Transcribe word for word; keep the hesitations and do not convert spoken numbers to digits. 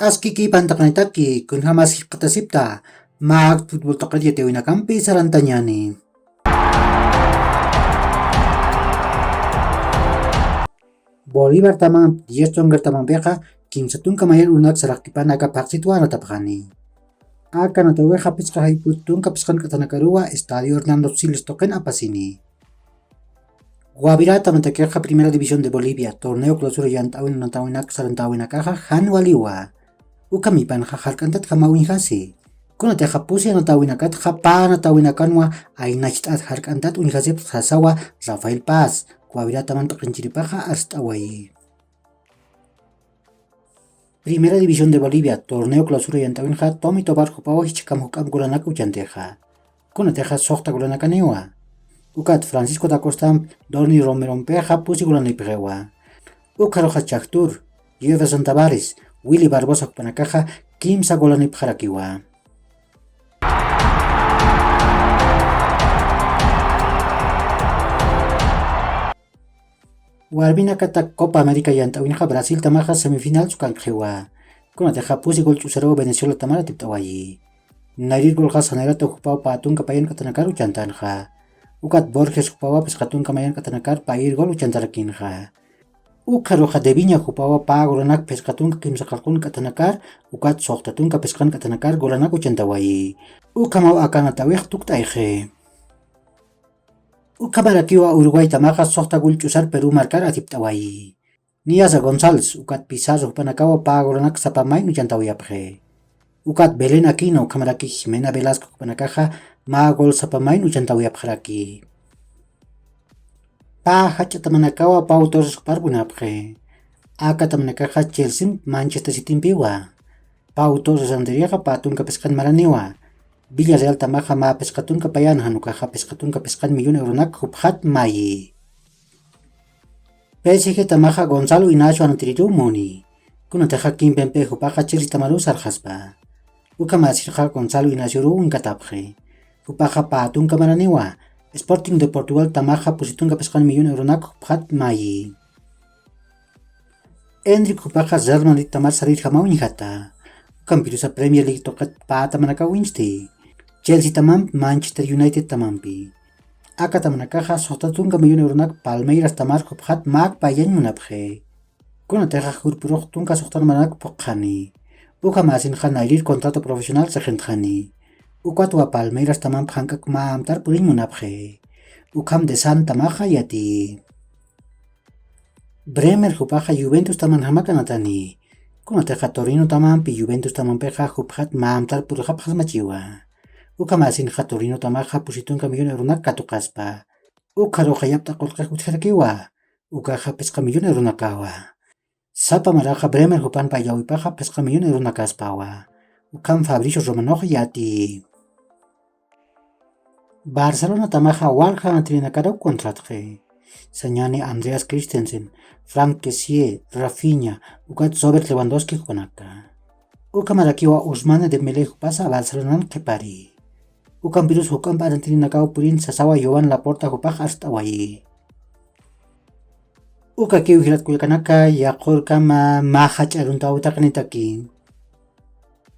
Askiki pantaqnitaki, kunjamas jikxatasipta, mak futbol taqat yatiyawinakampi sarantañani. Bolívar taman, diez tongar tamanpiqa, kimsa tunka mayan urunak saraqkipan aka paqsitwa anatapxani. Aka anatawixa phisqa jayp'ut tunka phisqan k'athanakaruwa Estadio Hernando Siles tuqin apasini. Guavirata matakixa Primera División de Bolivia, torneo clausura yant'awin anatawinak sarantawinakaxa jan waliwa. Ukhamipanxa jark'antat jama uñjasi. Kunatixa pusi anatawinakatxa pä anatawinakanwa aynacht'at jark'antat uñjasipxi sasawa Rafael Paz, Guavirata mantaqinchiripaxa arst'awayi. Primera División de Bolivia, torneo clausura yant'awinxa Tommy Tobar jupawa jichhakam juk'amp golanak uchantixa. Kunatixa suxta golanakaniwa. Ukat Francisco da Costamp Dorni Romerompixa pusi golanipxiwa. Ukxaruxa Chajtur, Jefferson Tavares, Willy Barbosa jupanakaxa kimsa golanipxarakiwa. Warminakata Copa América yant'awinxa Brasiltamaxa semifinal sukankxiwa. Kunatixa pusi gol ch'usaruw Venezuelatamar atipt'awayi. Nayrir golxas janayrata jupaw pä tunka payan k'athanakar uchantanxa. Ukat Borges jupawa phisqa tunka mayan k'athanakar payir gol uchantarakinxa. Ukxaruxa Deviña jupawa pä golanak phisqa tunka kimsa qarqun k'athanakar, ukat suxta tunka phisqan k'athanakar golanak uchantawayi. Ukhamaw aka anatawix tukt'ayxi. Ukhamarakiwa Uruguaytamaxa suxta gol ch'usar Perú markar atipt'awayi. Niasa González, ukat Pizarro jupanakawa pä golanak sapa mayn uchantawayapxi. Ukat Belén Aquino, ukhamaraki Jimena Velasco jupanakaxa mä gol sapa mayn uchantawayapxaraki. Pä jach'a tamanakawa Pau Torres jupar munapxi. Aka tamanakaxa Chelseamp Manchester Citympiwa. Pau Torres rantirïxa pä tunka phisqan maraniwa. Villarrealtamaxa mä phisqa tunka payan jan ukaxa phisqa tunka phisqan millón euronak jupxat mayi. P S Gtamaxa Gonzalo Inacio anatiriruw muni. Kunatixa Kimpembe jupaxa Chelseatamaruw sarxaspa. Ukhamäsirxa Gonzalo Inacioruw winkatapxi. Jupaxa pä tunka maraniwa. Sporting de Portugaltamaxa pusi tunka phisqan millón euronak jupxat mayi. Endrick jupaxa Real Madridtamar sarirjamaw uñjata. Ukhampirusa Premier League tuqit pä tamanakaw uñsti. Chelseatamampi, Manchester Unitedtamampi. Aka tamanakaxa suxta tunka millón euronak Palmeirastamar jupxat mä payañ munapxi. Kunatixa jurpurux tunka suxtan maranak phuqxani. Ukhamäsinxa nayrir contrato profesional sixintxani. Ukatwa Palmeirastamamp jank'ak mä amtar puriñ munapxi. Ukham de Santamaxa yatiyi. Bremer jupaxa Juventustaman jamak anatani. Kunatixa Torinotamampi Juventustamampixa jupxat mä amtar purixapxasmachiwa. Ukhamäsinxa Torinotamaxa pusi tunka millón euronak katuqaspa. Ukxaruxa yapt'a qullqix utjarakiwa. Ukaxa phisqa millón euronakawa. Sapa maraxa Bremer jupan payllawipaxa phisqa millón euronakaspawa. Ukham Fabricio Romanoxa yatiyi. Barcelonatamaxa walja anatirinakaruw contratxi. Sañani Andreas Christensen, Franck Kessié, Rafinha, ukat Robert Lewandowski jupanaka. Ukhamarakiwa Ousmane Dembélé jupasa Barcelonan qhipari. Ukhampirus juk'amp anatirinakaw purin sasawa Joan Laporta jupax arst'awayi. Ukakiw jilat kullakanaka, yaqhurkama mä jach'a aruntaw taqinitaki.